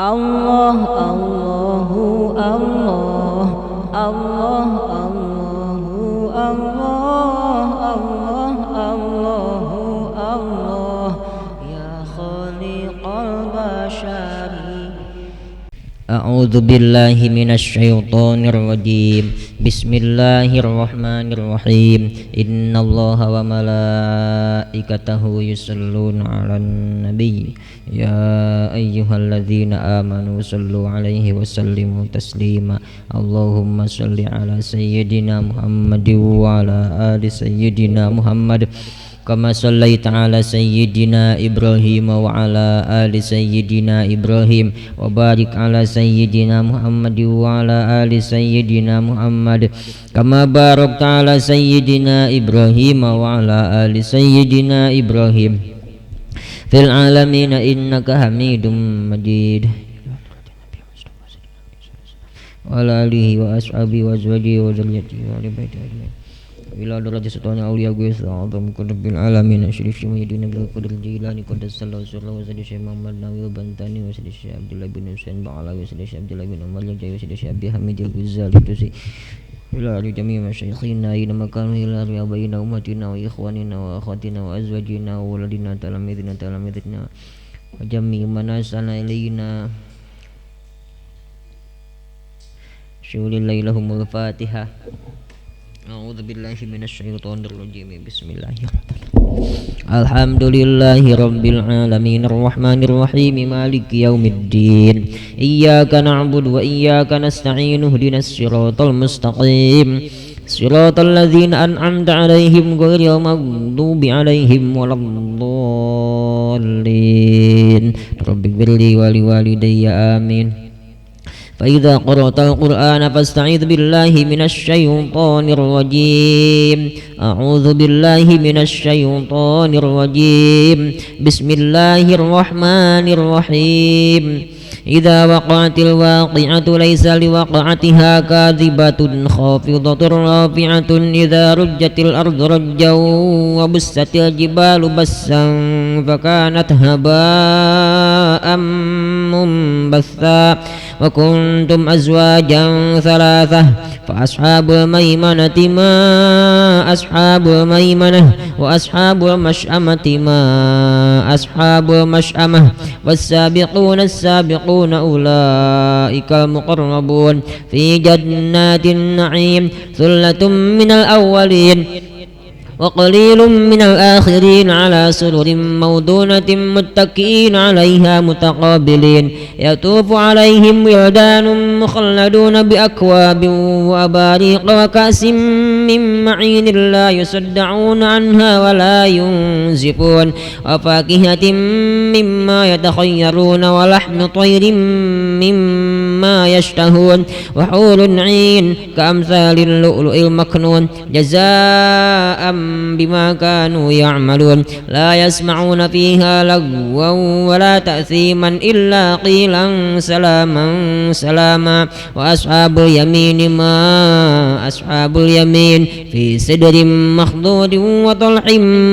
Allah Allahu Allah Allah Allahu Allah Allah Allahu Allah ya khaliqal bashari. A'udzu billahi minasyaitonir rajim. Bismillahirrahmanirrahim. Innallaha wa malaikatahu yusholluna 'alan nabiy. Ya ayyuhalladzina amanu shallu 'alaihi wa sallimu taslima. Allahumma shalli 'ala sayyidina Muhammadin wa 'ala ali sayyidina Muhammad. Kama sallaita ala sayyidina Ibrahim wa ala ali sayyidina Ibrahim wa barik ala sayyidina Muhammad wa ala ali sayyidina Muhammad kama barakta ala sayyidina Ibrahim wa ala ali sayyidina Ibrahim fil alamin innaka Hamidum Majid. Wa ala alihi wa ashabihi wa azwajihi wa dzurriyyatihi wa ahli baitihi ajma'in. Ila darajati sultani awliya guis azam qutbil alamin asyrif muhyiddin Abdul Qadir Jilani qaddasallahu sirrahu wa sayyidi Syekh Muhammad Nawawi Bantani wa sayyidi Syekh Abdullah bin Husain Ba'alawi wa sayyidi Syekh Abdullah bin Umar Jaya wa sayyidi Syekh Abi Hamid Al-Ghazali Tusi ila jami' masyayikhina ila makanu ila abaina ummatina wa ikhwanina wa akhatina wa azwajina wa waladina talamidina talamidina wa jami' man asana ilaina syulillahi lahumul Fatihah. A'udzu billahi minasyaitonir rajim. Bismillahirrahmanirrahim. Alhamdulillahi rabbil alamin arrahmanir rahim maliki yaumiddin. Iyyaka na'budu wa iyyaka nasta'in ihdinas siratal mustaqim. Siratal ladzina an'amta 'alaihim ghairil maghdubi 'alaihim waladdallin. Rabbighfirli wa liwalidayya amin. فإذا قرأت القرآن فاستعذ بالله من الشيطان الرجيم. أعوذ بالله من الشيطان الرجيم. بسم الله الرحمن الرحيم. إذا وقعت الواقعة ليس لوقعتها كاذبة خافضة رافعة إذا رجت الأرض رجا وبست الجبال بسا فكانت هباء منبثا وكنتم أزواجا ثلاثة فأصحاب الميمنة ما أصحاب الميمنة وأصحاب المشأمة ما أصحاب المشأمة والسابقون السابقون أولئك المقربون في جنات النعيم ثلة من الأولين وقليل من الآخرين على سرر موضونة متكئين عليها متقابلين يطوف عليهم ولدان مخلدون بأكواب وأباريق وكأس من معين لا يصدعون عنها ولا ينزفون وفاكهة مما يتخيرون ولحم طير مما يشتهون وحور عين كأمثال اللؤلؤ المكنون جزاء بما كانوا يعملون لا يسمعون فيها لغوا ولا تأثيما إلا قيلا سلاما سلاما وأصحاب اليمين ما أصحاب اليمين في سدر مخضود وطلح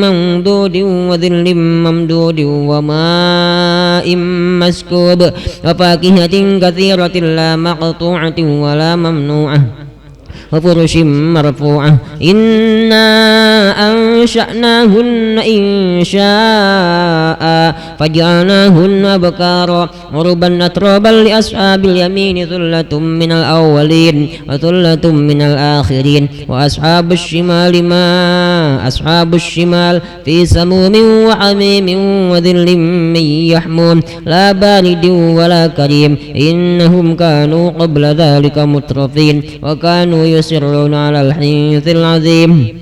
ممدود وظل ممدود وماء مسكوب وفاكهة كثيرة لا مقطوعة ولا ممنوعة وفرش مرفوعة إنا أنشأناهن إنشاء فجعلناهن أبكارا عربا أترابا لأصحاب اليمين ثلة من الأولين وثلة من الآخرين وأصحاب الشمال ما أصحاب الشمال في سموم وحميم وظل من يحموم لا بارد ولا كريم إنهم كانوا قبل ذلك مترفين وكانوا يصرون على الحنث العظيم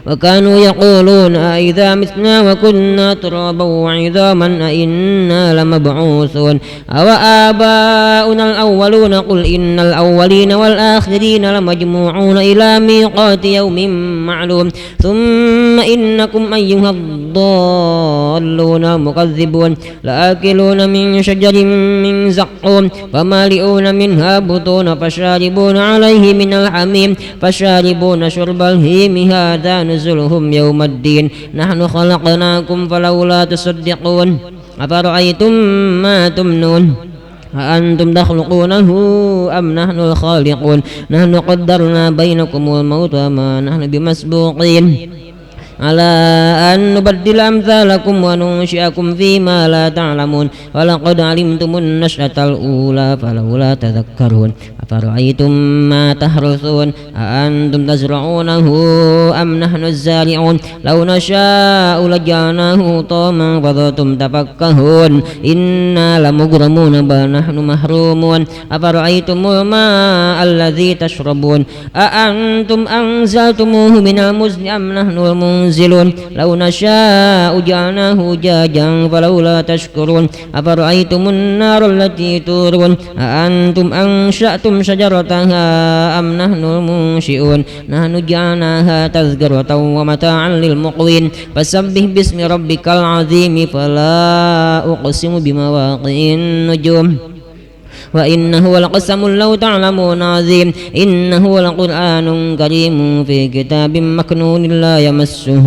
وكانوا يقولون أئذا متنا وكنا ترابا وعظاما أئنا لمبعوثون أو آباؤنا الأولون قل إن الأولين والآخرين لمجموعون إلى ميقات يوم معلوم ثم إنكم أيها الضالون المكذبون لآكلون من شجر من زقوم فمالئون منها بطون فشاربون عليه من الحميم فشاربون شرب الهيم هذا نزلهم يوم الدين نحن خلقناكم فلولا تصدقون أفرأيتم ما تمنون أأنتم تخلقونه أم نحن الخالقون نحن قدرنا بينكم الموت وما نحن بمسبوقين على أن نبدل أمثالكم وننشئكم فيما لا تعلمون ولقد علمتم النشأة الأولى فلولا تذكرون أفرأيتم ما تحرثون أأنتم تزرعونه أم نحن الزارعون لو نشاء لجعلناه طاما فظلتم تفكهون إنا لمغرمون بل نحن محرومون أفرأيتم الماء الذي تشربون أأنتم أنزلتموه من المزن أم نحن المنزلون لو نشاء جعلناه جاجا فلولا تشكرون أفرأيتم النار التي تورون أأنتم أنشأتم شجرتها أم نحن المنشئون نحن جعلناها تذكرة ومتاعا للمقوين فسبح باسم ربك العظيم فلا أقسم بمواقع النجوم وإنه لقسم لو تعلمون عظيم إنه لقرآن كريم في كتاب مكنون لا يمسه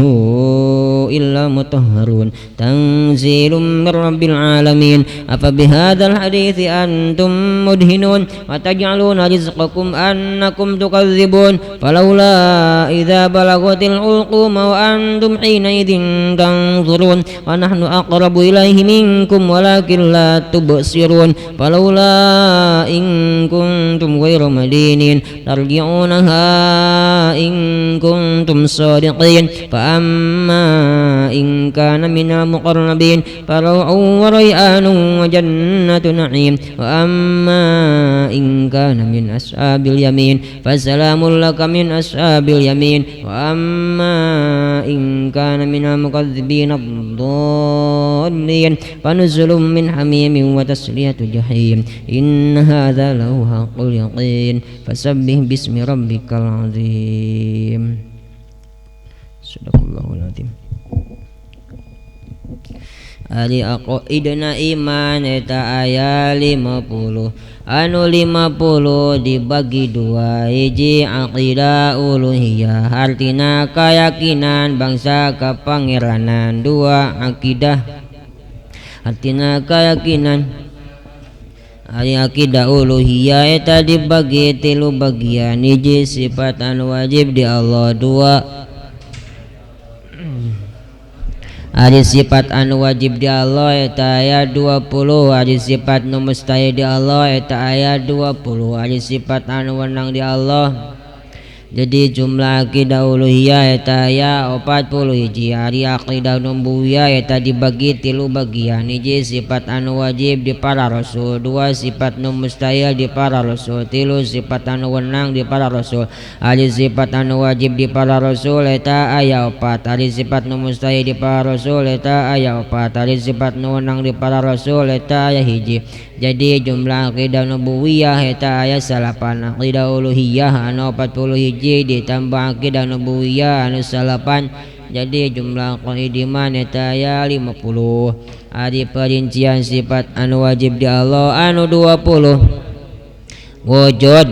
إلا مطهرون تنزيل من رب العالمين أفبهذا الحديث أنتم مدهنون وتجعلون رزقكم أنكم تكذبون فلولا إذا بلغت الحلقوم وأنتم حينئذ تنظرون ونحن أقرب إليه منكم ولكن لا تبصرون فلولا إن كنتم غير مدينين ترجعونها إن كنتم صادقين فأما إن كان من المقربين فروح وريحان وجنة نعيم وأما إن كان من أصحاب اليمين فسلام لك من أصحاب اليمين وأما إن كان من المكذبين الضالين فنزل من حميم وتسلية جحيم إن هذا لهو حق اليقين فسبح باسم ربك العظيم. صدق الله العظيم. Ari aqidna iman eta aya 50 anu 50 dibagi dua hiji aqidah uluhiyah artina keyakinan bangsa kepangeranan, dua akidah artina keyakinan. Ari akidah uluhiyah eta dibagi tilu bagian, hiji sifat anu wajib di Allah, dua ari sifat anu wajib di Allah eta aya 20, ari sifat nu mustahil di Allah eta aya 20, ari sifat anu wenang di Allah. Jadi jumlah akidah uluhiyah eta aya 40 hiji. Ari akidah nubuwiyah eta dibagi tilu bagian, hiji sifat anu wajib di para rasul, dua sifat nu mustahil di para rasul, tilu sifat anu wenang di para rasul. Ari sifat anu wajib di para rasul eta aya 4, ari sifat nu mustahil di para rasul eta aya 4, ari sifat nu wenang di para rasul eta aya hiji. Jadi jumlah akidah nubuwiyah eta aya 9, akidah uluhiyah anu 40 hiji ditambah akidah nubuwiyah anu 9, jadi jumlah qaid iman eta aya 50. Ari perincian sifat anu wajib di Allah anu 20 wujud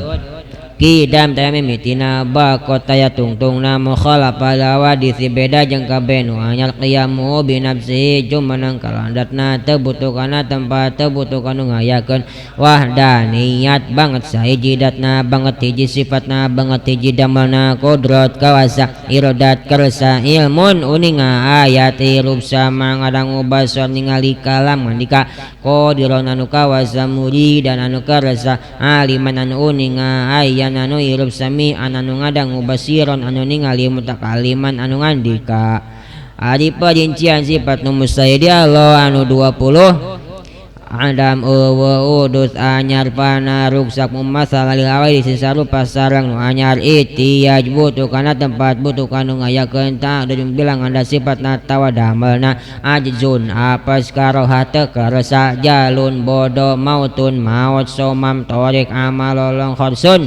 kidam tamimitina bakot taya tungtungna mukhalafah lawadisi beda jeung kabeh nu anyar qiyamu binafsihi jumeneng kalandatna teu butuh kana tempat teu butuh kana ngayakeun wahdaniyat banget sahiji datna banget hiji sifatna banget hiji damelna kodrat kawasa iradat kersa ilmun uninga ayat hirup sama ngadangu basor ningali kalam ngandika qadiron anu kawasa muridan anu kersa aliman anu uninga ayat anu hirup sami anu ngadangu basiron anu ningali mutakaliman anu ngandika. Ari perincian sifat nu mustahil di Allah anu 20 adam eueuh udus anyar pana ruksak mumasalah lil awali sarupa sareng nu anyar ihtiyaj butuh kana tempat butuh kana ngayakeun ta jeung bilang anda sifatna tawa damelna ajzun apes karoha teu karesa jalun bodoh mautun maut somam torik amal lolong khorsun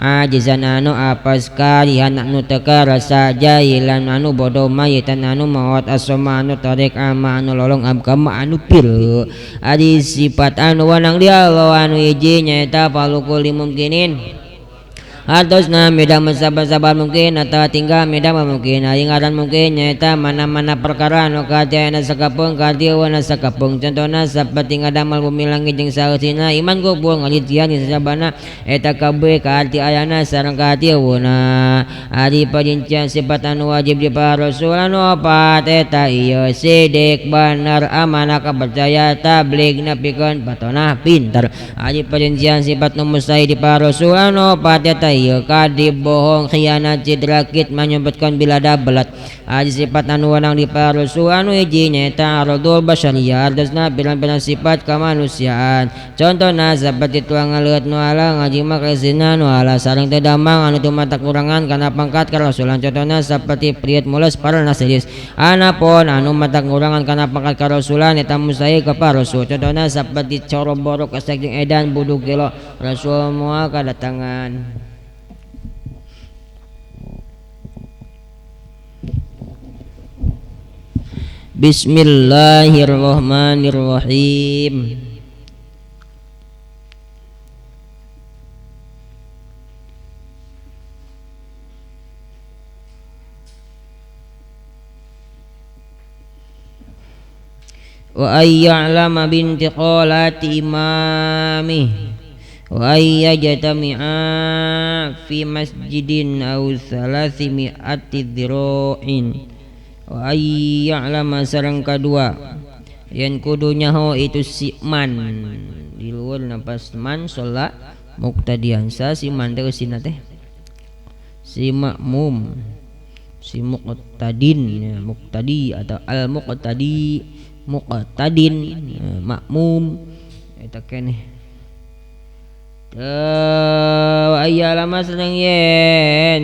ajizan anu apes karihan anu teu karesa jahilan anu bodoh mayitan anu maut asoma anu torik ama anu lolong abkama anu pil. Ari sifat anu wanang di Allah anu hiji nyaeta falukul mumkinin Hartosna midang sabar-sabar mungkin atawa tinggal midang mungkin ari ngaran mungkin nyaeta mana-mana perkara anu kaayana sakapeung kadieuweuna sakapeung contohna saperti ngadamel bumi langit jeung saeusina iman kubur ngalitian sasabana eta kabeh kaarti ayana sareng kaatieuweuna ari parincian sifat anu wajib di para rasul anu opat eta ieu sidik bener amanah kapercaya tabligh nepikeun patonah pinter ari perincian sifat nu mustahil di para rasul anu opat eta ieu kadib bohong khianat cidra kitman nyebutkeun bilada belat ari sifat anu wenang di para rasul anu hiji nyaeta aradul basyariyah artosna pirang-pirang sifat kamanusiaan contohna saperti tuang ngaleut nu ala ngajima kaisina nu ala sareng teu damang anu teu mata kurangan kana pangkat karasulan contohna saperti priet mules parna serius anapun anu mata kurangan kana pangkat karasulan eta mustahil ka para rasul contohna saperti coro borok esek jeung edan buduk gelo rasul moal kadatangan. Bismillahirrahmanirrahim. Wa ayya'lama bintiqalati imamih wa ayyajtami'a fi masjidin aw thalathimi'ati dhira'in wa ayya'lama sareng kadua yen kudu nyaho itu si man di luar napas man sholat muqtadian sa si man teh usina teh si makmum si muqtadin ya, muqtadi atau al muqtadi muqtadin makmum eta keneh teu aya lama sareng yen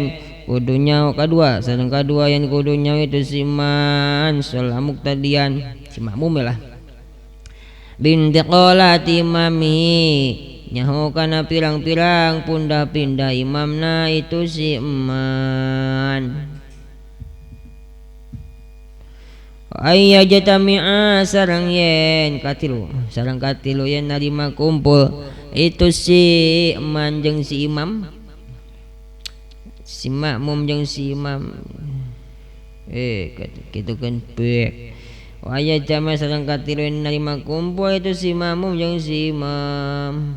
kudu nyaho kadua sareng kadua yen kudu nyaho itu si man sholat muqtadian si makmum lah bintiqalati imami nyaho kana pirang-pirang pundah-pindah imamna itu si man ayya jatami'a sareng yen katilu sareng katilu yen narima kumpul itu si man jeung si imam si makmum jeung si imam kitu kan baik ayya jama sareng katilu yen narima kumpul itu si makmum jeung si imam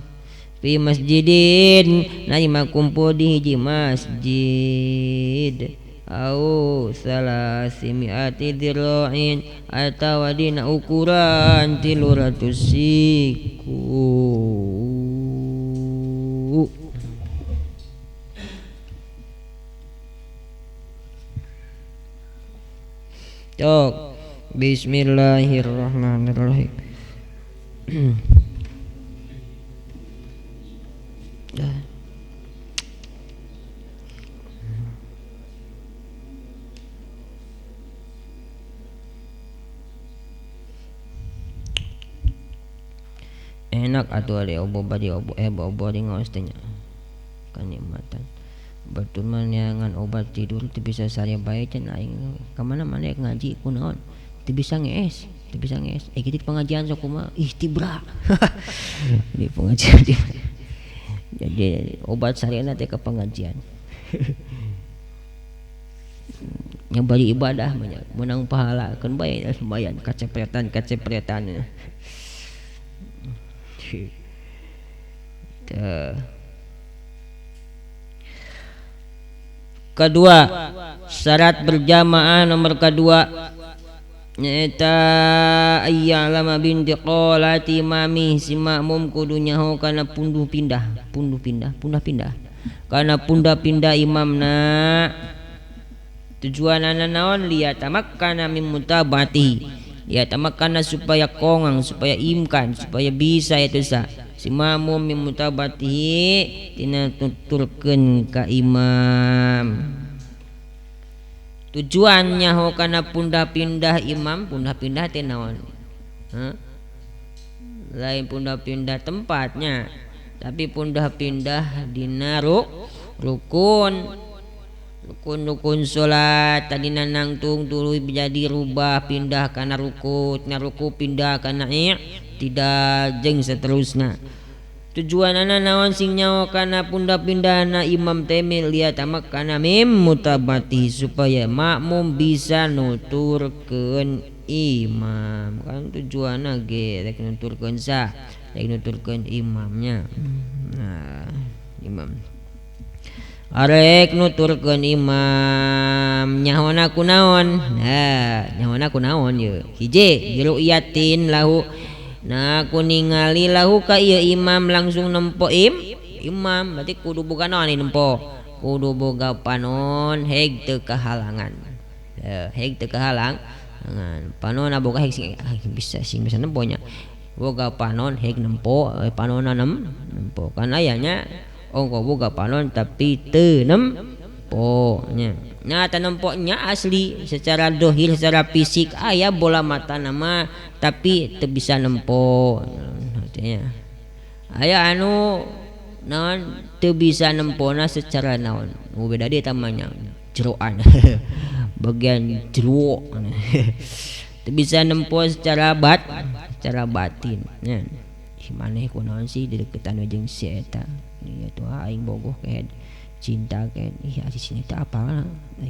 fi masjidin narima kumpul di hiji masjid au salasimiati dira'in atawa dina ukuran 300 siku. Tok. Bismillahirrahmanirrahim. Enak atuh ada obo badi obo obo di ngaos teh nya kanikmatan batur mah neangan obat tidur teu bisa sare bae cenah aing ka mana-mana rek ngaji kunaon teu bisa ngees kitu di pengajian sok kumaha istibra di pengajian jadi obat sarena teh ka pengajian nya bari ibadah mah meunang pahala keun bae lumayan kacepretan Kedua, syarat berjamaah nomor kedua nyaeta ayya'lama bintiqalati imami si makmum kudu nyaho kana punduh pindah kana pundah pindah imamna tujuanana naon liyatamakkana min mutabati liyatamakkana supaya kongang supaya imkan supaya bisa itu sa si makmum min mutabatihi tina tuturkeun ka imam tujuannya ho kana pundah-pindah imam pundah-pindah teh naon lain pundah-pindah tempatnya tapi pundah-pindah dina rukun rukun salat tadina nangtung tuluy jadi rubah pindah kana ruku tina ruku pindah kana i'tidal jeung seterusna. Tujuanana naon sing nyaho kana punda-pindahna imam teh lihat kana mim mutabati supaya makmum bisa nuturkeun imam. Kan tujuanna ge rek nuturkeun sah, rek nuturkeun imamnya. Nah, imam arek nuturkeun imam nyahona kunaon? Nah, nyahona kunaon ye? Hiji biru'yatin lahu. Nah, aku ningali lahu ka ieu imam langsung nempo imam berarti kudu boga naon nempo? Kudu boga panon heg teu kahalangan. Heg teu kahalangan. Panon boga heg sing bisa sing bisa nempo nya. Boga panon heg nempo, panonna nempo. Kan aya nya ongko boga panon tapi teu nempo nya. Nah, tanempoknya asli secara dohir, secara fisik aya bola mata nama tapi teu bisa nempo. Artinya aya anu naon teu bisa nempona secara naon. Nu beda deui tamanya jeroan. Bagian jero. Teu bisa nempo secara secara batin nya. Maneh kunaon sih dideketan jeung si eta. Ieu tuh aing bogoh kehed. Cinta kan ih asih eta apa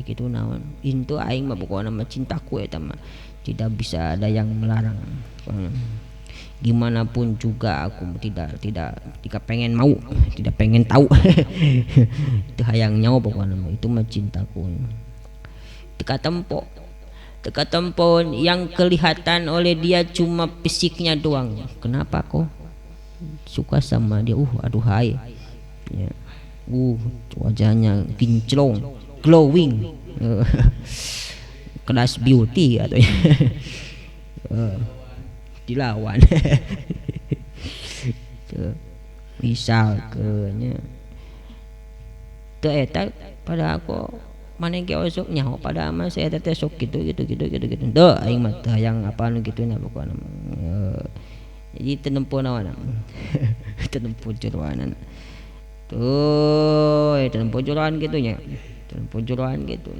kitu naon intu aing mah pokona mah cintaku eta mah tidak bisa ada yang melarang. Gimana pun juga aku tidak pengen mau, tidak pengen tahu. Itu hayang nyawa pokona mah itu mah cintaku. Teka tempo yang kelihatan oleh dia cuma fisiknya doang. Kenapa kok suka sama dia? Aduhai. Ya. Wajahnya kinclong, glowing, kelas beauty atau dilawan. Misal kenya, teu eta pada aku maneh ge osok nyaho pada mah saya teh sok gitu. Teu aing mah teu hayang apa nu kitu nya pokona mah. Jadi teu nempo naon. Teu nempo jeroanan. Tuh, tempo jeroan gitu nya. Tempo jeroan gitu.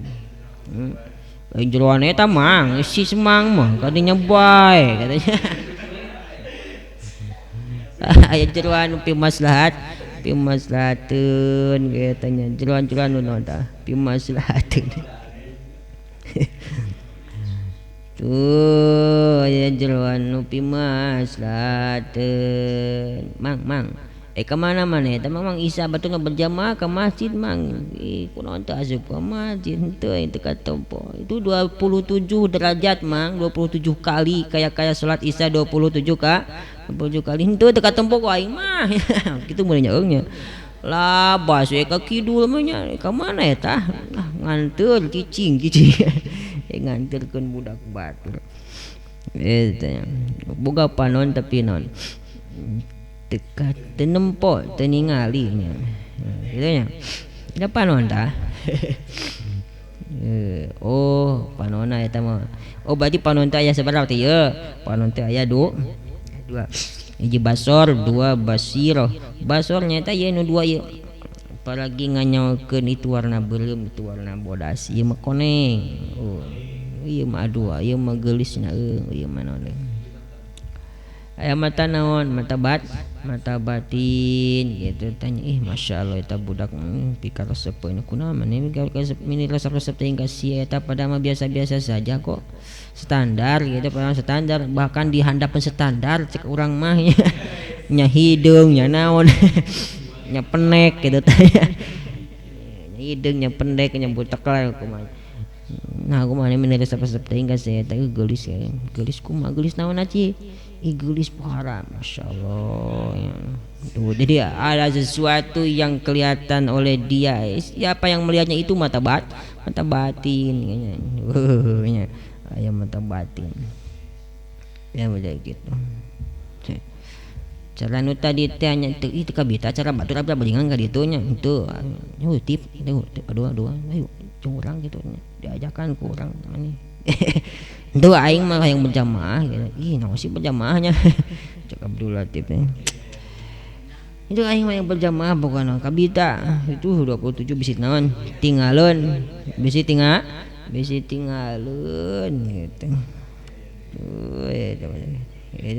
Lain jeroan eta mang, si semang mah kadinya bae katanya. Aya jeroan pimaslahat, pimaslahateun katanya. Jeroan-jeroan nu naon tah? Pimaslahateun. Tuh, aya jeroan nu pimaslahateun. Mang. Kemana mana eta mang Isa batur berjamaah ke masjid mang. Kunaon teu asup ka masjid henteu teu katempo. Itu 27 derajat mang, 27 kali kayak salat Isya 27 27 kali henteu teu katempo ku aing mah. Kitu mun nya eungnya. Lah bas we ka kidul mah nya ka mana eta? Nganteur cicing. Nganteurkeun budak batur. Eta boga panon tapi naon? Teka tenempo teningali nya. Kitu nya. Da panon tah. Oh, panonna eta mah. Oh, berarti panon teh aya sabaraha teh ieu? Panon teh aya dua. Hiji basor, dua basiroh. Basor nya eta ieu nu dua ieu. Apalagi nganyaokeun itu warna beureum, itu warna bodas, ieu mah koneng. Oh, ieu mah dua, ieu mah geulis na eueuh, ieu mah naon. Aya mata naon, mata batin gitu tanya. Ih masya Allah eta budak pika resep poe kunaon maneh mini resep-resep teh ka si eta pada mah biasa-biasa saja kok. Standar gitu, padahal standar bahkan di handapeun standar cek urang mah nya hideung nya naon nya penek gitu tanya. Nya hideung nya pendek nya butek lah kumaha. Nah kumaha mini resep-resep teh ka si eta geulis geulis kumaha geulis naon aci? Geulis pohara, masya Allah. Tuh, jadi ada sesuatu yang kelihatan oleh dia. Siapa yang melihatnya itu mata batin, kayaknya. Ayam mata batin. Ya udah gitu. Cara nu tadi teh nya teu ih teu kabita cara batur abdi beulingan ka ditu nya. Henteu. Ayo tip, aduh ayo jeung urang kitu nya. Diajakan ku urang maneh. Henteu aing mah hayang berjamaah gitu. Ih naon sih berjamaahnya. Cek Abdul Latif teh. Itu aing mah yang berjamaah pokona kabita itu 27 bisi naon tinggalun bisi tinggalun gitu. Tuh eta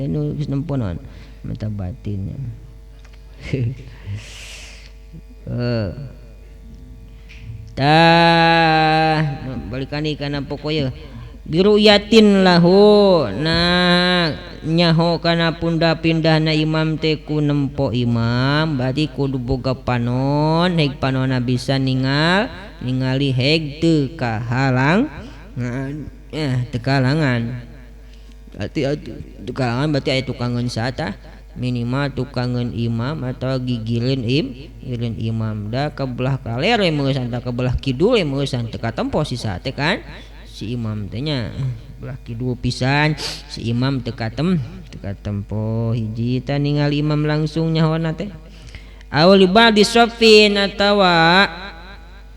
nu geus nempo naon mata batin. Tah balikan deui kana pokok ieu biruyatin lahu nah nyaho kana punda pindahna imam teh ku nempo imam berarti kudu boga panon heg panonna bisa ningali heg teu kahalang teu kahalangan berarti teu kahalangan berarti aya tukangeun saha minimal tukangeun imam atau gigireun gigireun imam da ka belah kaler meusan ka belah kidul meusan teu katempo si saha teh kan si imam teh nya belah kidul pisan si imam teu katempo hiji tah ningali imam langsung nyahona teh aw li ba'di safin atawa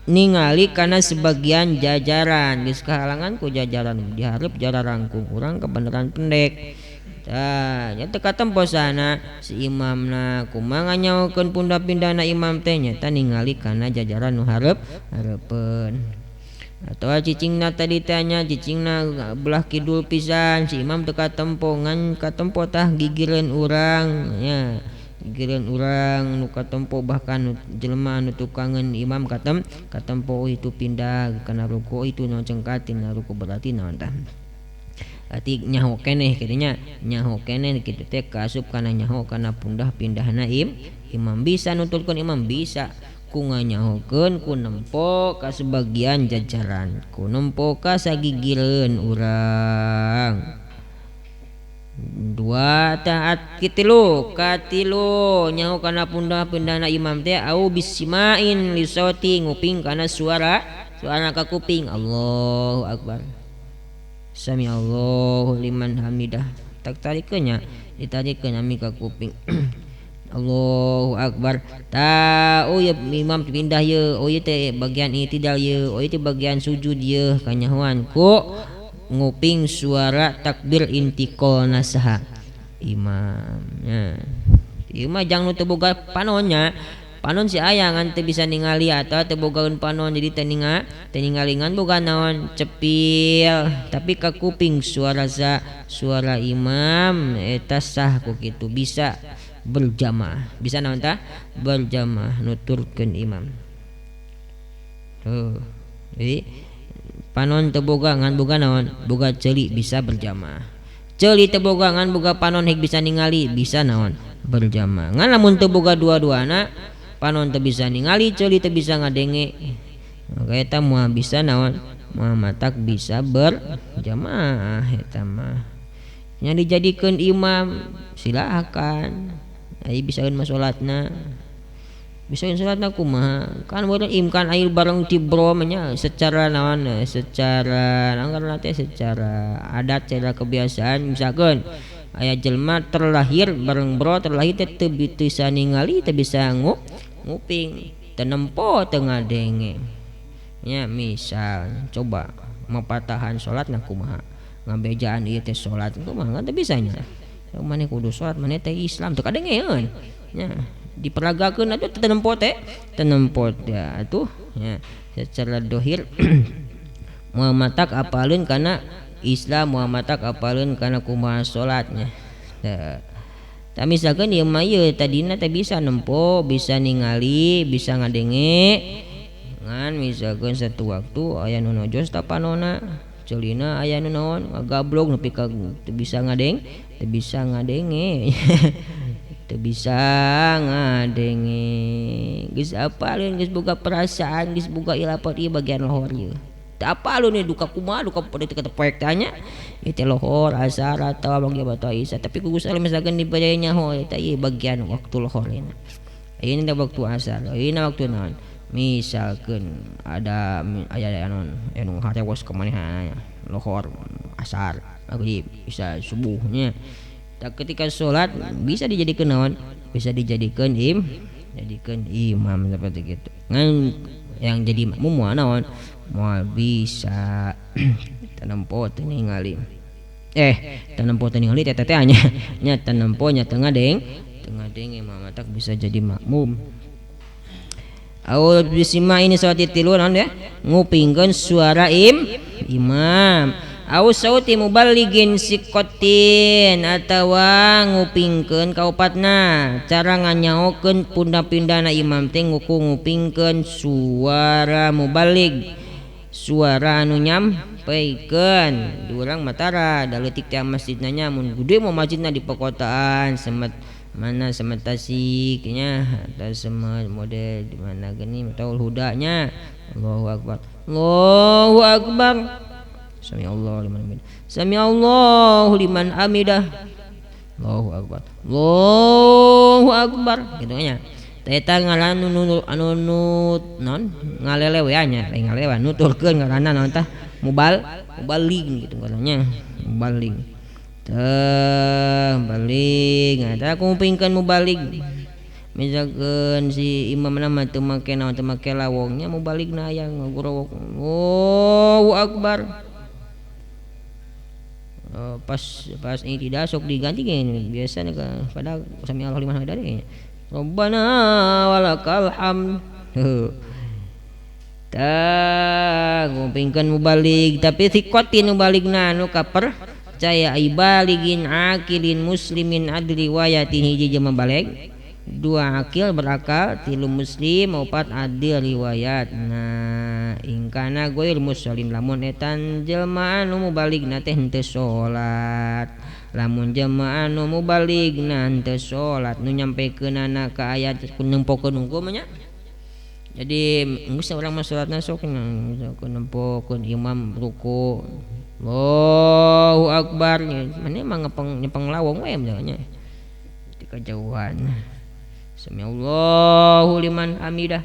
ningali kana sebagian jajaran geus kahalangan ku jajaran dihareup jararangkung urang kebeneran pendek tah nya teu katempo sana si imamna kumaha nganyaokeun punda pindahna imam teh nya ningali kana jajaran nu hareup hareupeun atawa cicingna tadi teh nya cicingna belah kidul pisan si imam teu katempo ngan katempo tah gigireun urang nya gigireun urang nu katempo bahkan jelema nu tukangeun imam katempo itu pindah kana ruku itu naon cengkat tina ruku berarti naon tah berarti nyaho keneh kitu nya nyaho keneh kitu teh kaasup kana nyaho kana pundah pindahna imam bisa nuturkeun imam bisa ku nganyahokeun ku nempo ka sebagian jajaran ku nempo ka sagigireun urang dua taat katilu katilu nyaho kana pundah pindahna imam teh au bisimain lisauti nguping kana suara suara ka kuping Allahu akbar sami Allahu liman hamidah tak tarikeun nya ditarikeun ami ka kuping Allahu akbar ta oh ya imam pindah ye oh ye teh bagian i'tidal ye oh ye teh bagian sujud ye kanyahoan ku nguping suara takbir intiqalna saha imam nya ieu mah jang nu teu boga panonnya panon si aya ngan teu bisa ningali atau teu bogaeun panon jadi teu ningali ngan boga naon cepil tapi ka kuping suara suara imam eta sah ku kitu bisa berjamaah bisa naon tah berjamaah nuturkeun imam tuh jadi panon teu boga ngan boga naon boga ceuli bisa berjamaah ceuli teu boga ngan boga panon heg bisa ningali bisa naon berjamaah ngan lamun teu boga dua-duana panon teu bisa ningali ceuli teu bisa ngadenge maka eta moal bisa naon moal matak bisa berjamaah eta mah nya dijadikeun imam silakan ai bisaeun mah salatna bisaeun salatna kumaha kan bareng imkan air bareng tibro nya secara naon secara naon teh secara adat secara kebiasaan misalkeun aya jelema terlahir bareng bro terlahir teh teu bisa ningali teu bisa nguping teu nempo teu ngadenge nya misal coba mapatahan salatna kumaha ngabejaan ieu teh salat kumaha teu bisa nya maneh kudu salat maneh teh Islam teu kadengeun nya diperagakeun atuh teu nempo teh teu nempo teh atuh nya secara dohir moal matak apaleun kana Islam moal matak apaleun kana kumaha salatnya tah misalkeun ieu mah ieu tadina teh bisa nempo bisa ningali bisa ngadenge ngan misalkeun satu waktu aya nu nojos ta panona ceulina aya nu naon ngagablog nepi ka teu bisa ngadeng teu bisa ngadenge teu bisa ngadenge geus apaleun geus boga perasaan geus boga ilapot ieu bagian lohor ieu teu apaleun ieu duka kumaha duka teu katepoek teh nya ieu teh lohor asar atawa maghrib atawa isya tapi ku Gusti Allah misalkeun dibere nyaho eta ieu bagian waktu lohor ieu ieu teh waktu asar ieu waktu naon misalkeun ada aya naon anu harewos ka manehna lohor asar maghrib isya subuhnya tak ketika salat bisa dijadikeun naon bisa dijadikeun jadikeun imam seperti gitu ngan yang jadi makmum moal naon moal bisa teu nempo teu ningali teu nempo teu ningali teh teh nya nya teu nempo nya teu ngadeng imam tak bisa jadi makmum Au bisima ini salat tilu naon ya ngupingkeun suara imam Au sauti muballigin sikotin atawa ngupingkeun kaopatna cara nganyaokeun punda-pindana imam teh ngupingkeun suara muballig suara anu nyampaikeun di urang matara da leutik teh masjidna nya mun gede mah masjidna di perkotaan semet mana semet Tasik nya atau semet model di mana gini taul hudanya. Allahu akbar, Allahu akbar, sami Allahu liman hamidah, sami Allahu liman hamidah, Allahu akbar, Allahu akbar gitu nya. Eta ngaran anu non ngalelewe nya, lain ngalelewe nuturkeun ngaranna naon tah mubalig gitu ngarannya, mubalig. Teh balik eta kumpingkeun mubalig. Misalkeun si imam mah teu make naon teu make lawongnya mubaligna aya ngagorowok Allahu akbar. Pas ini tidak sok diganti gini biasanya pada sami Allahu liman hamidah deh. Rabbana walakal hamd. Tah ngumpingkeun mubalig tapi sikotin mubaligna anu kapercaya ibaligin akilin muslimin adli riwayatin hiji jelema baleg dua akil berakal tilu muslim opat adil riwayat. Nah ingkana goir muslim lamun etan jelema anu mubaligna teh henteu salat, lamun jelema anu mubaligna henteu salat nu nyampekeunana ka ayat nempokeun hukum nya. Jadi geus urang mah salatna sok nempokeun imam ruku Allahu akbar mana mah ngepeng lawong we nya di kejauhan. Sami Allahu liman hamidah,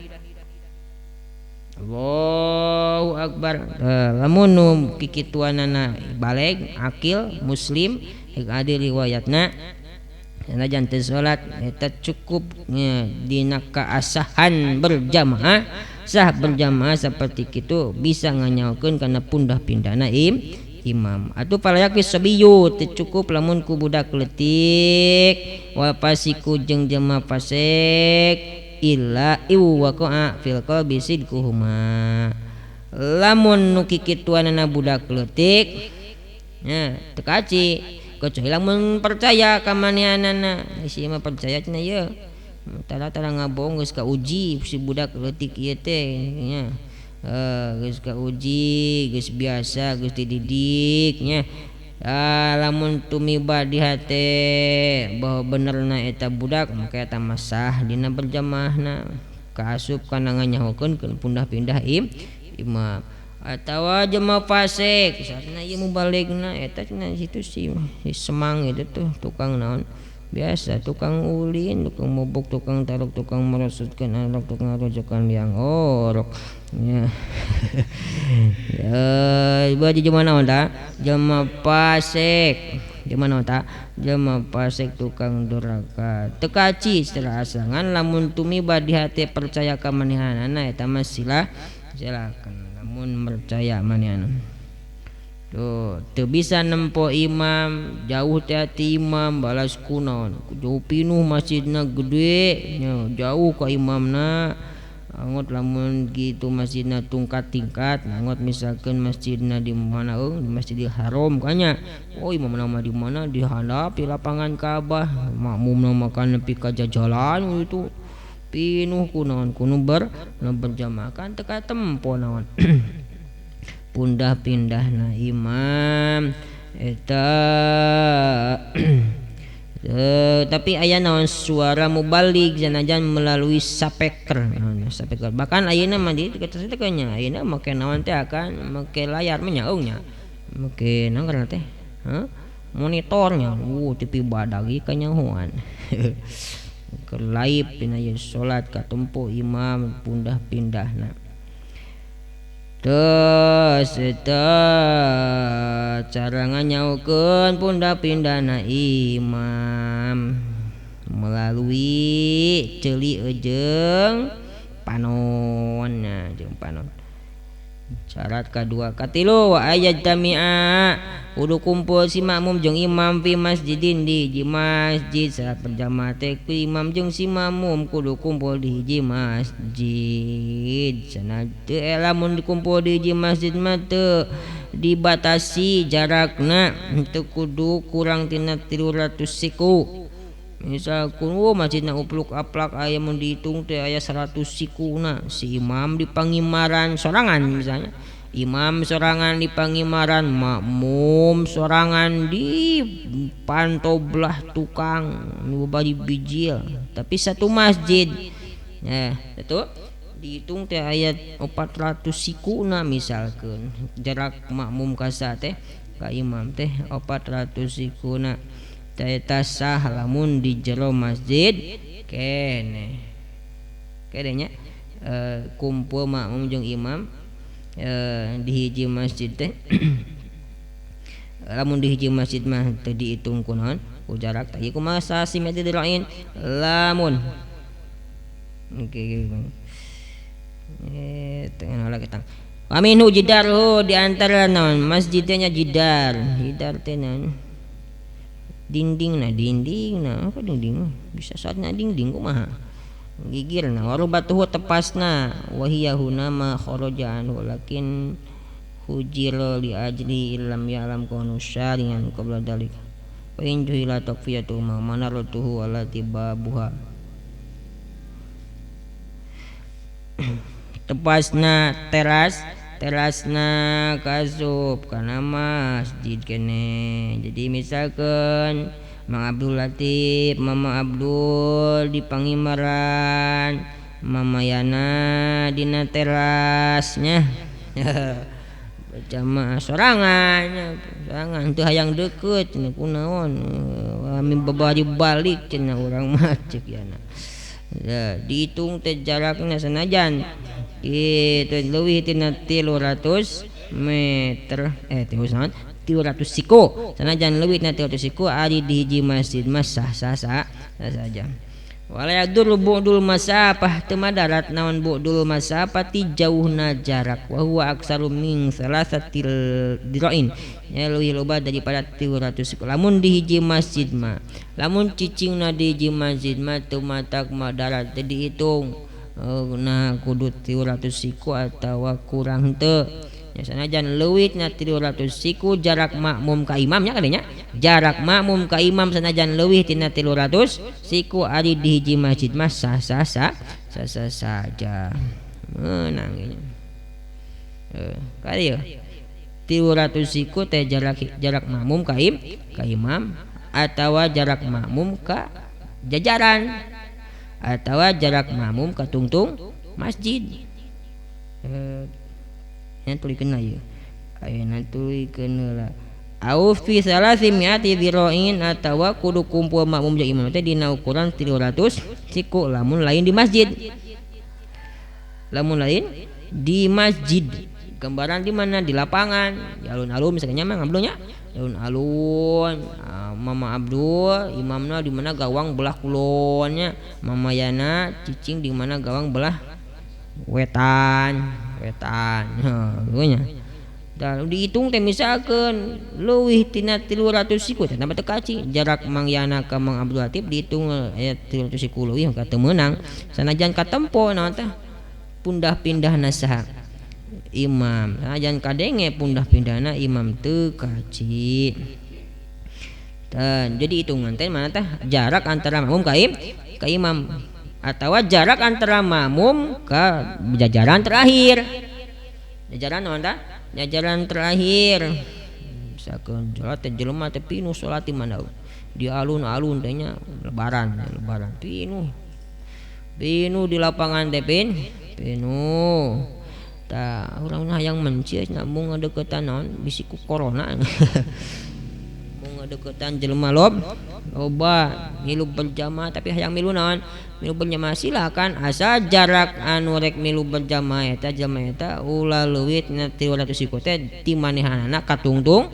Allahu akbar. Lamun nu kikituanana baleg akil muslim adil riwayatna sanajan teu salat eta cukup nya dina kaasahan berjamaah sah berjamaah saperti kitu bisa nganyaokeun kana pundah-pindahna imam. Atuh palayaki sabiyu teu cukup lamun ku budak leutik wa fasiku jeung jelema fasik illa iwaqa'a fil qalbi sidquhuma. Lamun nu kikituanana budak leutik nya teu kaci kecuali lamun percaya ka manehanana. Si mah percaya cenah ieu tara-tara ngabohong geus kauji si budak leutik ieu teh nya. Geus kauji geus biasa geus dididik nya. Lamun tumiba di hate bahwa benerna eta budak maka eta mah sah dina berjamaahna kaasup kana nganyahokeun pundah-pindah imam atawa jelema fasik sarana ieu mubaligna eta cenah situ si semang itu tuh tukang naon biasa tukang ulin, tukang mobok, tukang tarok, tukang merosotkeun anak, tukang rojokan liang orok nya. Ya baju jelema naon ta jelema fasik jelema naon ta jelema fasik tukang duraka teu kaci secara asangan lamun tumiba di hate percaya ka manehanana eta mah silakan lamun percaya manehanana. Tuh, teu bisa nempo imam, jauh teh ti imam balas kunaon. Jauh pinuh masjidna gede nya, jauh ka imamna. Angot lamun gitu masjidna tungkat tingkat, angot misalkan masjidna di mana euy, di Masjidil Haram kanya. Oh, imamna mah di mana di handap di lapangan Ka'bah, makmumna makan nepi ka jajalan itu. Pinuh kunaon kunu berjamaah kan teu katempo naon. Pundah pindahna imam eta tapi aya naon suara mubalig sanajan melalui sapeker sapeker bahkan ayeuna mah di kitu teh nya ayeuna make naon teh akan make layar mah nyaung nya make naon ngaranna teh monitornya TV badagi kanyahoan keur live dina ieu salat katempo imam pundah pindahna. Terus eta cara nganyaokeun pundah-pindahna imam melalui ceuli jeung panon nya jeung panon. Syarat kadua katilu wa ayajtami'a kudu kumpul si makmum jeung imam fi masjidin di hiji masjid. Salat berjamaah teh ku imam jeung si makmum kudu kumpul di hiji masjid. Cenah teu lamun dikumpul di hiji masjid mah teu dibatasi jarakna, teu kudu kurang tina 300 siku. Misalkan masjidna upluk aplak aya mun dihitung teh aya 100 sikuna, si imam di pangimaran sorangan misalnya. Imam sorangan di pangimaran, makmum sorangan di panto belah tukang nu bari bijil, tapi satu masjid. Nah, itu dihitung teh aya 400 sikuna misalkan. Jarak makmum ka teh ka imam teh 400 sikuna. Eta sah lamun di jero masjid kene. Kene nya kumpul makmum jeung imam di hiji masjid teh. Lamun di hiji masjid mah teu diitung ku naon ku jarak teh. Ieu kumaha simetri dirain lamun oke tengah lagi tang. Aminu jidarhu di antara naon masjidnya jidar. Jidar teh naon? Dinding nah, dinding nah, apa dinding? Bisa saatnya dinding kumaha? Gigir nah, warubatuhu tepasna wahiya huna ma kharaja anhu lakin hujir li ajli illam ya'lam kunu syari'an qabla dalik. Wa in juhila taqfiyatu ma manaratuhu allati babuha. Tepasna teras, terasna kasup kana masjid kene. Jadi misalkan Mang Abdul Latif, Mama Abdul di pangimaran, Mama Yana dina terasnya. Berjamaah sorangan, sorangan teu hayang deukeut cenah kunaon. Kami babari balik cenah urang mah ceuk yana. Ya, dihitung teh jarakna sanajan itu leuwih tina 300 meter 300 siku sanajan leuwih tina 300 siku ari di hiji masjid mah sah sah sah saja. Wala yadur bu'dul masafah teu madarat naon bu'dul masafati jauhna jarak wa huwa aksaru min salasatil dira'in nya leuwih loba daripada 300 siku. Lamun di hiji masjid mah lamun cicingna di hiji masjid mah teu matak madarat teu dihitung nah kudu 300 siku atawa kurang teu. Ya sanajan leuwih na 300 siku jarak makmum ka imam nya kadenya. Jarak makmum ka imam sanajan leuwih tina 300 siku ari di hiji masjid mah sah sah sah sah sah saja. Meunang nya. Kali 300 siku teh jarak makmum ka imam atawa jarak makmum ka jajaran atawa jarak makmum ka tungtung masjid. Nya tulikeun ieu. Ayeuna tulikeun heula. Au fi salasimiati dzira'in atawa kudu kumpul makmum jeung imam teh dina ukuran 300 siku lamun lain di masjid. Lamun lain di masjid. Gambaran di mana? Di lapangan, di alun-alun misalnya mah ngabdunya. Alun-alun, Mama Abdul imamna di mana gawang belah kulonnya, Mama Yana cicing di mana gawang belah wetan, wetan. Heuh nya. Dan dihitung teh misalkeun leuwih tina 300 siku teh tambah teu kaci. Jarak Mang Yana ka Mang Abdul Latif dihitung aya 300 siku leuwih ka teu meunang. Sanajan katempo naon teh pundah pindahna saha imam. Sanajan kadenge pundah pindahna imam teu kaci. Dan jadi hitungan teh mana teh jarak antara makmum ka imam atau jarak antara makmum ke jajaran terakhir. Jajaran naon tah? Jajaran terakhir. Misalkan salat teh jelema teh pinuh salat di mana? Di alun-alun teh nya lebaran, lebaran pinuh. Pinuh di lapangan teh pinuh. Tah urang hayang mencieus mung ngadeukeutan naon bisi ku corona. Mung ngadeukeutan jelema loba milu berjamaah tapi hayang milu naon? Milu berjamaah silakan asal jarak anu rek milu berjamaah eta jamaah eta ulah leuwih tina 300 siku teh ti manehanana ka tungtung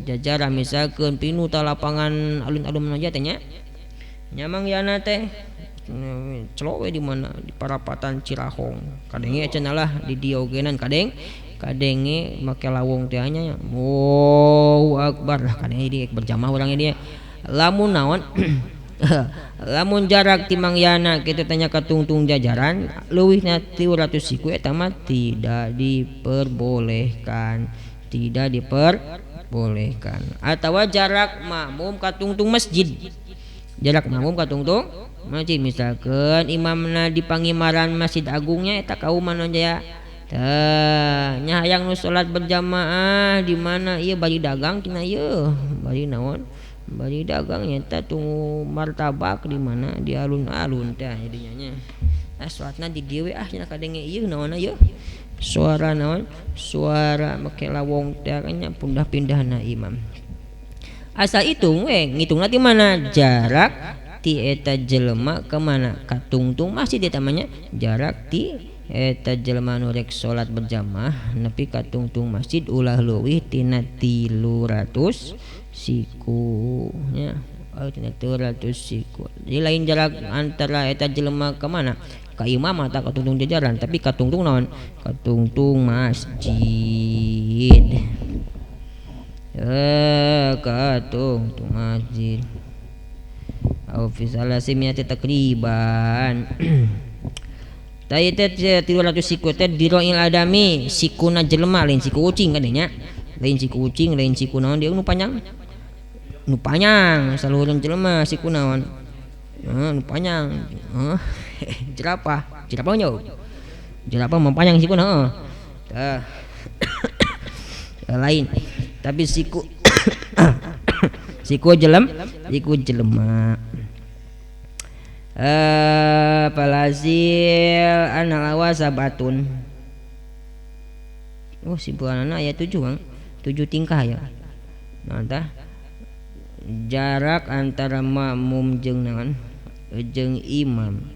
jajaran. Misalkeun pinuh ta lapangan alun-alun aja teh nya. Nya Mang Yana teh celok we di mana di parapatan Cirahong kadenge cenah lah di diogenan kadeng Kadenge make lawong teh nya. Allahu akbar lah kadenge di berjamaah urang dia. Lamun naon? Lamun jarak ti Mangyana kitu tanya ka tungtung jajaran leuwihna 300 siku eta mah tidak diperbolehkan, tidak diperbolehkan. Atawa jarak makmum ka tungtung masjid. Jarak makmum ka tungtung masjid misalkan imamna di pangimaran Masjid Agungnya eta kauman jaya. Tah nya hayang nu salat berjamaah di mana ieu bari dagang cenah ieu, bari naon? Bari dagang nyata tunggu martabak di mana di alun-alun teh jadinya nya. Nah salatna di dieu we ah cenah kadenge ieu naonna ieu. Suara naon? Suara make lawong teh nya pindah-pindahna imam. Asal hitung we ngitungna ti mana? Jarak ti eta jelema ka mana? Ka tungtung masjid eta mah nya. Jarak ti eta jelema nu rek salat berjamaah nepi ka tungtung masjid ulah leuwih tina 300 siku nya. Oh tina 300 siku. Jadi lain jarak antara eta jelema ka mana? Ka imam atau ka tungtung jajaran, tapi ka tungtung naon? Ka tungtung masjid. Ka tungtung masjid. Au fi salasimiati takriban. Tah teh 300 siku teh diroil adami, sikuna jelema lain siku ucing kan nya. Lain siku ucing, lain siku naon dia nu panjang. Nu panjang saluhurun jelema siku naon. Heeh, nu panjang. Heeh. Jerapah, jerapah nya. Jerapah mah panjang sikuna heeh. Tah. Lain. Tapi siku siku jelem, siku jelema. Palazil analawa sabatun. Oh simpulanana aya 7 Kang. 7 tingkah ya. Nah tah jarak antara makmum jeung naon? Jeung imam.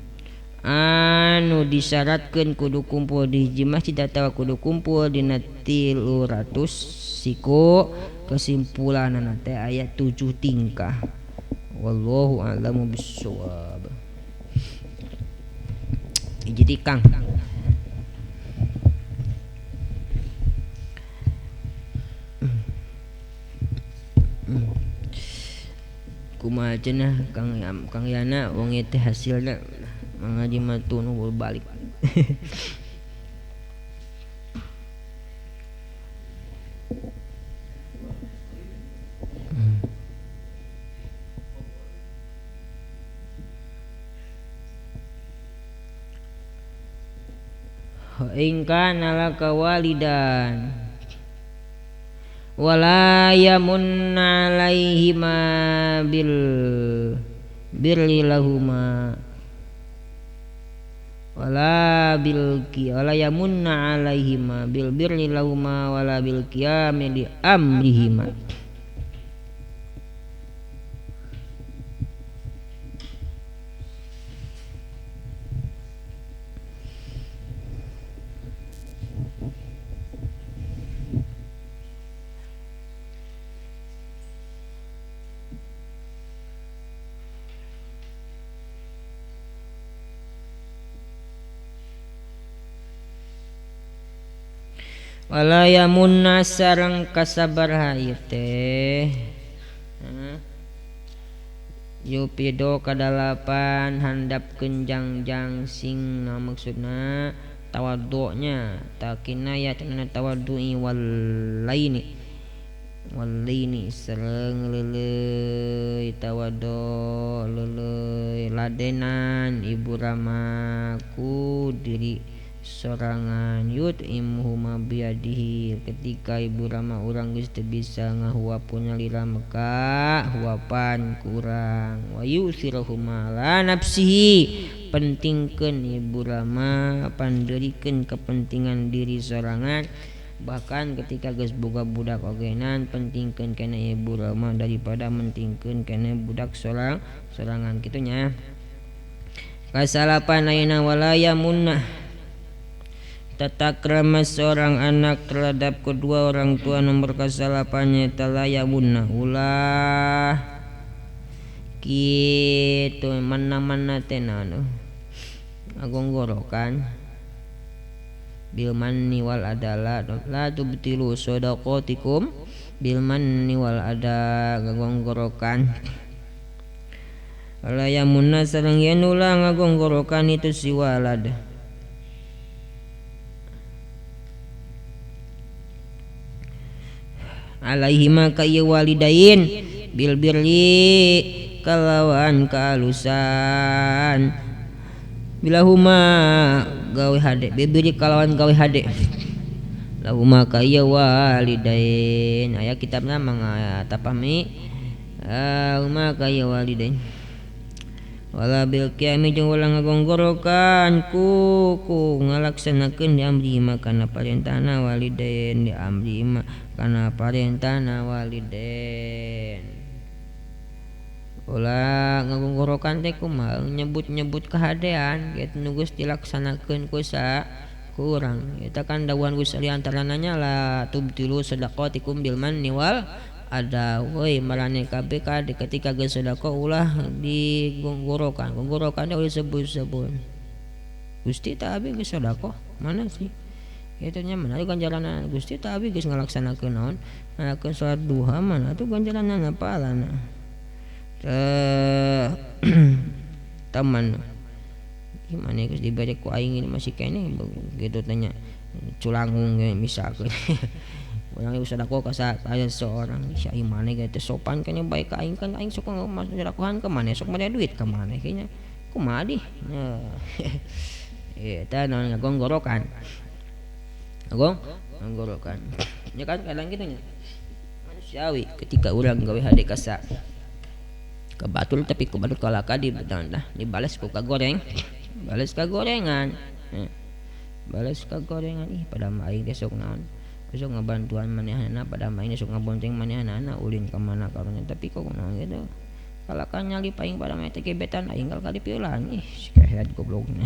Anu disyaratkeun kudu kumpul di hiji masjid atawa kudu kumpul dina 300 siku. Kesimpulanana teh aya 7 tingkah. Wallahu a'lamu bissawab. Jadi Kang kumaha cenah Kang Yana wong ieu teh hasilna ngaji mah tunu balik. In kana laka walidan wala yamunna alaihima bil birri lahuma wala bil wala yamunna alaihima bil birri lahuma wala bil qiyami li amrihima. Wala yamunna sareng kasabarha ieu teh yupido kadalapan handap kenjang-jang sing nah maksudna tawaddu'nya takinaya cenah tawaddu'i walaini walaini sareng leuleuy tawaddu leuleuy ladenan ibu rama ku diri sorangan yut'imuhuma biyadihi ketika ibu rama urang geus teu bisa ngahuapun nyalira maka huapan kurang wa yusiruhuma la nafsihi pentingkeun ibu rama pandeurikeun kepentingan diri sorangan bahkan ketika geus boga budak ogenan pentingkeun kana ibu rama daripada mentingkeun kana budak sorangan kitu nya. Kasalapan ayeuna wala yamunnah tata krama seorang anak terhadap kedua orang tua nomor kasalapannya talayamunna ulah kitu mana-mana teh naon agonggorokan Bil manni wal adala la tubtilu shadaqatikum bil manni wal ada ngagonggorokan. Wala yamunna sareng yen ulah ngagonggorokan itu si walad. Alaihi maka ieu walidain bil birri kalawan kaalusan bilahuma gawe hade bibiri kalawan gawe hade lahuma ka ieu walidain aya kitabna mangga tapami huma ka ieu walidain wala bil qiyami jeung ulah ngagonggorokan ku ngalaksanakeun di amri makana parentahna walidain di amri kana parentahna walidain. Ulah ngagonggorokan teh kumaha nyebut-nyebut kahadean kitu nu geus dilaksanakeun ku ku urang. Eta kan dawuhan Gusti antarana nya la tubtilu shadaqatikum bil manni wal ada woi marane kabeh kade ketika geus sedekah ulah digonggorokan. Gonggorokan teh ulah sebut-sebut. Gusti tah abi geus sedekah mana sih? Kitu nya mana ganjaranna Gusti tah abi geus ngalaksanakeun naon? Ngalaksanakeun salat duha mana atuh ganjaranna pahalana. Taman gimana geus dibere ku aing ini masih keneh gitu tanya culangung ge misalkeun urang geus sedekah ka aya seorang si aing maneh ge teu sopan kayaknya bae ka aing kan aing sok masuk sedekohan ka maneh sok mere duit ka maneh kayaknya kumaha dih eta naon ngagonggorokan ngagonggorokan nya kan kadang kitu nya manusiawi ketika urang gawe hade ka kebatul tapi kebatul kalaka di dah dibalas ku kagoreng balas kagorengan balas kagorengan ih pada aing teh sok naon sok ngabantuan manehna pada aing sok ngabonceng manehna ulin ka mana karunya tapi kok naon gitu kalaka nyali paing pada mah teh gebetan aing kali piulan ih kehead goblokna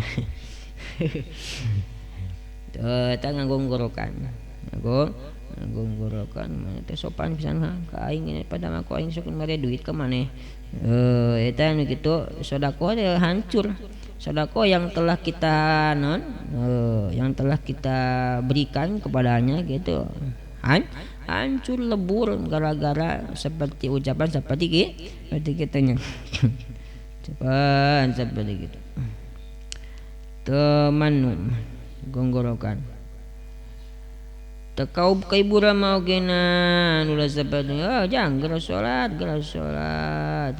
teu eta ngagonggorokan ngagonggorokan maneh teh sopan pisan ha ka aing ini pada mah ku aing sok mere duit ka maneh. Eta nu kitu sedekah teh hancur. Sedekah yang telah kita yang telah kita berikan kepadanya gitu hancur lebur gara-gara seperti ucapan seperti kitanya. Cepat seperti gitu. Teman gonggorokan. Tekaub kaibura mau gena ulah seperti oh jangan geura salat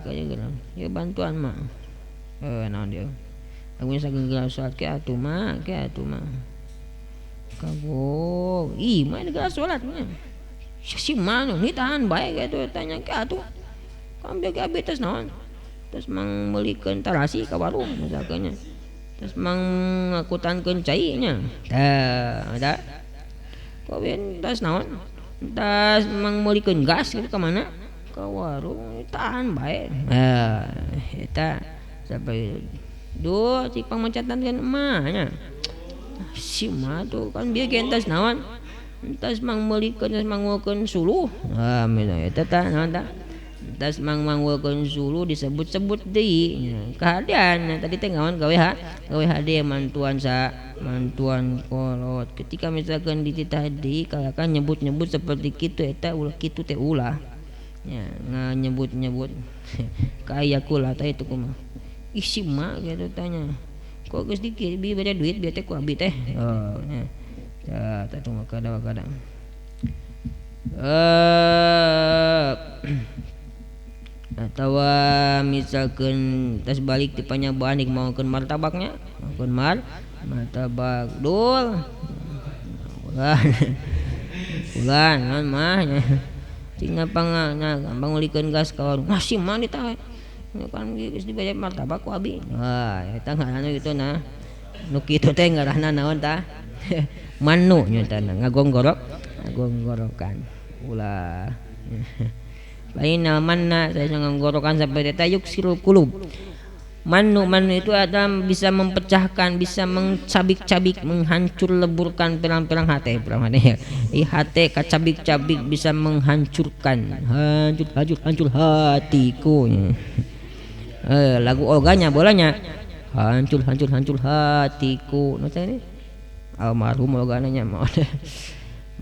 kaya geura ya bantuan mah naon dia aku saking geura salat ke atuh mah kagok ih mah geura salat mah si mah ni tahan bae kitu tanya ke atuh kambe ge abi tos naon tos mang meulikeun tarasi ka warung misalkeun nya tos mang ngakutankeun cai nya tah da kawin tas naon tas mangmeulikeun gas gitu ka mana ka warung tahan bae eta sampai duh cik pangmecatan kan emak nya si mah tuh kan bieu ge entas naon entas mangmeulikeun tas mangweukeun suluh eta tah naon tah entas mangweukeun suluh disebut-sebut deui kahadean tadi teh ngaon gawe gawe hade mantuan sa mantuan kolot ketika misalkan dititah deui kalakan nyebut-nyebut seperti kitu eta ulah kitu teh ulah nya nyebut-nyebut ka aya kula teh itu kumaha ih si mak gitu tanya kok geus dikir bi bere duit bieu teh ku abi teh oh nya tah tah mah kadang-kadang atawa misalkan tas balik ti panyabaan dik maokeun martabaknya maokeun martabak dul ulah ulah naon mah nya cing ngapangna pangulikeun gas ka warung masih mah ditah kan geus dibayar martabak ku abi wah eta ngaranna kitu nah nu kitu teh ngaranna naon tah manu nya tah ngagonggorok ngagonggorokan ulah lain manna saya ngagonggorokan sampai teh yuksirul qulub. Manu itu ada bisa memecahkan, bisa mencabik-cabik, menghancur leburkan pirang-pirang hate, pirang hate. I hate kacabik-cabik bisa menghancurkan, hancur hancur hancur hatiku. Lagu Olganya bolanya hancur hancur hancur hatiku. Nu teh Almarhum logana nya mah.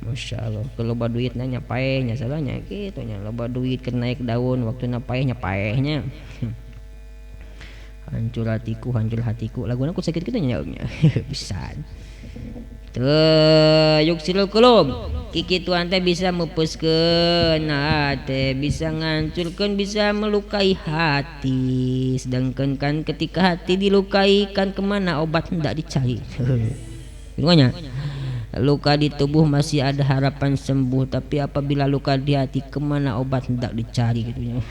Masyaallah, kalau loba duitna nya paeh nya salahnya kitu nya, loba duit keur naik daun waktuna paeh nya paehnya. Hancur hatiku laguna ku sakit kitu nya pisan. Teu yuksirul qulub kikituan teh bisa meupeuskeun hate, bisa ngancurkeun, bisa melukai hati. Sedangkan kan ketika hati dilukai kan kemana obat hendak dicari. Gitu nya. Luka di tubuh masih ada harapan sembuh, tapi apabila luka di hati kemana obat hendak dicari gitu nya.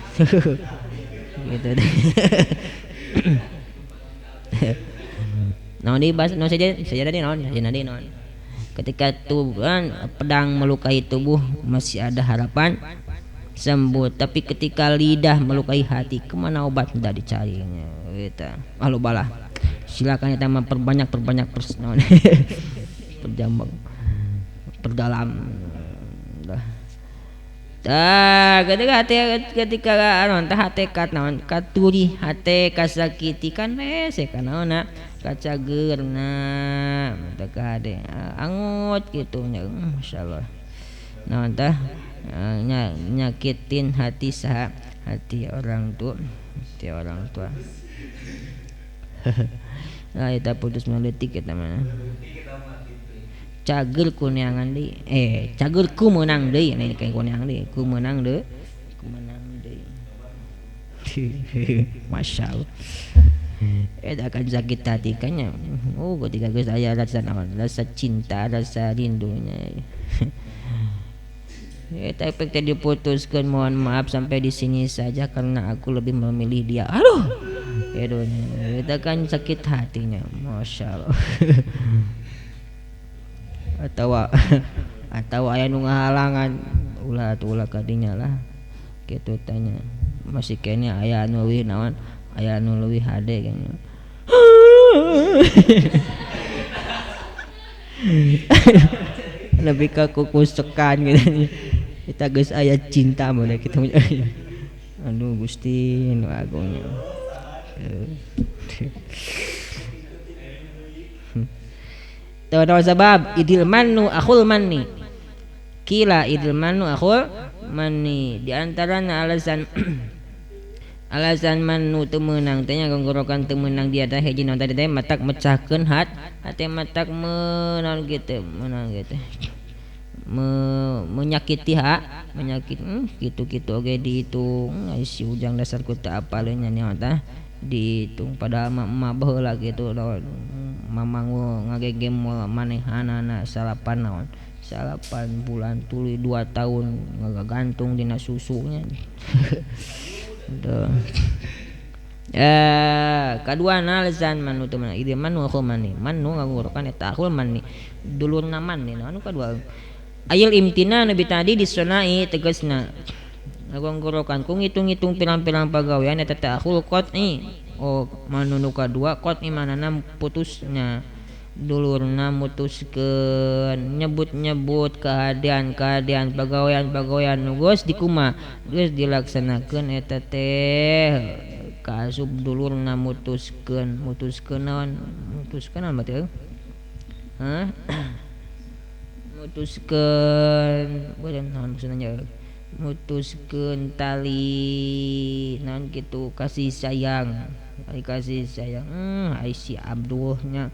Gitu deh. Naon deui bahas naon saja deui naon saja deui naon. Ketika tubuh pedang melukai tubuh masih ada harapan sembuh, tapi ketika lidah melukai hati kemana obat hendak dicarinya gitu. Ah loba lah. Silakan kita memperbanyak naon. Perjambang perdalam dah. Tah ketika hati ketika naon tah hate kat naon katuri hate kasakiti kan hese kanaonna kacageurna teh kade angut kitu nya masyaallah. Naon tah nyakitin hati saha hati orang tua, hati orang tua. Nah eta putus maletik eta mah. Cager ku neangan deui cager ku meunang deui ini kayak ku neangan deui ku meunang deui ku meunang deui. Masyaallah eta kan sakit hati kan nya. Oh ketika geus aya rasa naon rasa cinta rasa rindunya eta efek teh diputuskeun mohon maaf sampai di sini saja karena aku lebih memilih dia. Aduh aduh eta kan sakit hatinya masyaallah. Atau aya nu ngahalangan ulah atuh ulah kadinya lah kitu tanya masih kene aya anu leuwih naon aya anu leuwih hade kayaknya. Lebih ka kukusekan gitu kita geus aya cinta mun kitu. Aduh Gusti nu agungnya. Tahu sebab idil manu akhul manni. Kila idil manu akhul manni. Di antarana alasan alasan manu teu meunang teh nya gonggorokan teu meunang dia teh hiji naon tadi teh matak mecahkeun hate matak meunang kitu meunang kitu. Menyakiti hak menyakit kitu-kitu oge dihitung si Ujang dasar ku teu apaleun nya naon tah dihitung padahal mah emak baheula kitu mamang ngagegem manehanana salapan naon 8 bulan tuluy 2 tahun ngagagantung dina susunya. Kadua alasan manu teu meunang ieu manu akhul mani manu ngagorokan eta akhul mani dulurna mani anu kadua ayil imtina nabi tadi disonai tegasna ngagonggorokan ku ngitung-ngitung pirang-pirang pagawean eta teh akhul qat'i. Oh manu nu kadua qat'i manana putusnya dulurna mutuskeun nyebut-nyebut keadaan-keadaan pagawean-pagawean nu geus dikumaha geus dilaksanakeun eta teh kaasup dulurna mutuskeun mutuskeun naon mutuskeun naon berarti hah mutuskeun beureun naon maksudna nya mutuskeun tali naon kitu kasih sayang ai kasih sayang ai si Abdul nya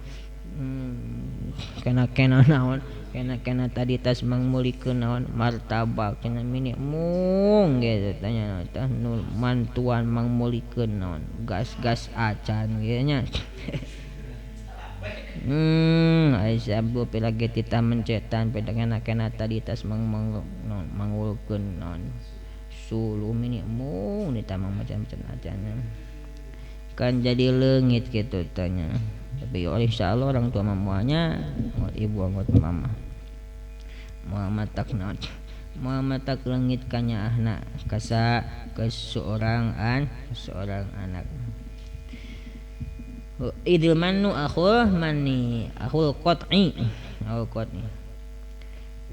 kena-kena naon kena-kena tadi tas mangmulikeun naon martabak cenah mini mung gitu tanya tah nu mantuan mangmulikeun naon gas-gas acan kieu nya. Ai si Abdul pira ge titah mencetan peda kena-kena tadi tas mangulkeun naon suluh mini mung ditah macam-macam acan kan jadi leungit kitu tanya. Tapi insyaallah orang tua mamuanya ngot ibu ngot mama Muhammad tak naon Muhammad tak leungit kanyaahna kasa ke seorang seorang anak. Idil manu akhul mani akhul qat'i akhul qat'i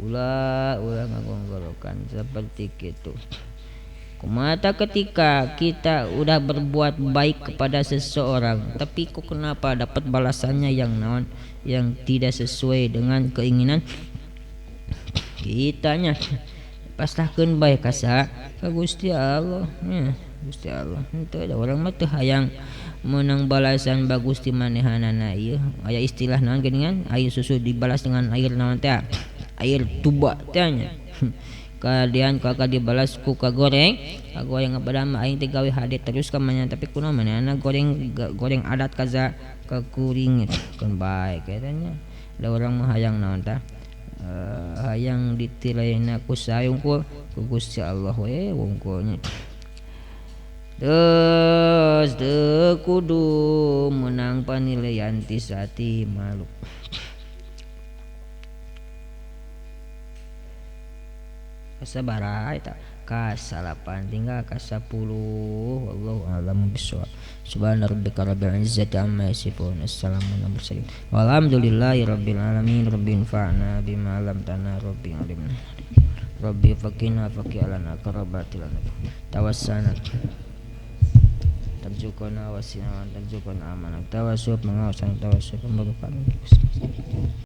ulah ulah ngagonggorokan seperti kitu. Kumata ketika kita udah berbuat baik kepada seseorang, tapi kok kenapa dapat balasannya yang naon, yang tidak sesuai dengan keinginan kitanya. Pasrahkeun bae ka ka Gusti Allah nya. Gusti Allah henteu da urang mah teu hayang meunang balasan bagus ti manehanana ieu. Aya istilah naon geuningan, air susu dibalas dengan air naon teh, air tuba teh nya. Kadian kakak dibalas ku kagoreng, kagoreng kepada mah aing teh gawe hade terus ka manehna, tapi kunaon manehna goreng goreng adat kaza ka kuring keun bae eta nya. Da urang mah hayang naon tah, hayang ditilaina ku sayungkul ku Gusti Allah we wungkulnya. Terus teu kudu menang panilaian ti sati makhluk. Kasabaraha eta kasalapan tinggal ka-10. Wallahu a'lam bishawab. Subhana rabbika rabbil izzati amma yasifun. Assalamu alal mursalin. Walhamdulillahi rabbil alamin. Rabbi anfa'na bima 'allamtana rabbi 'allimna. Rabbi faqina faqi alana karabatil tawassana tarjukana wasina tarjukana amanah tawassul pengawasan tawassul pembukaan.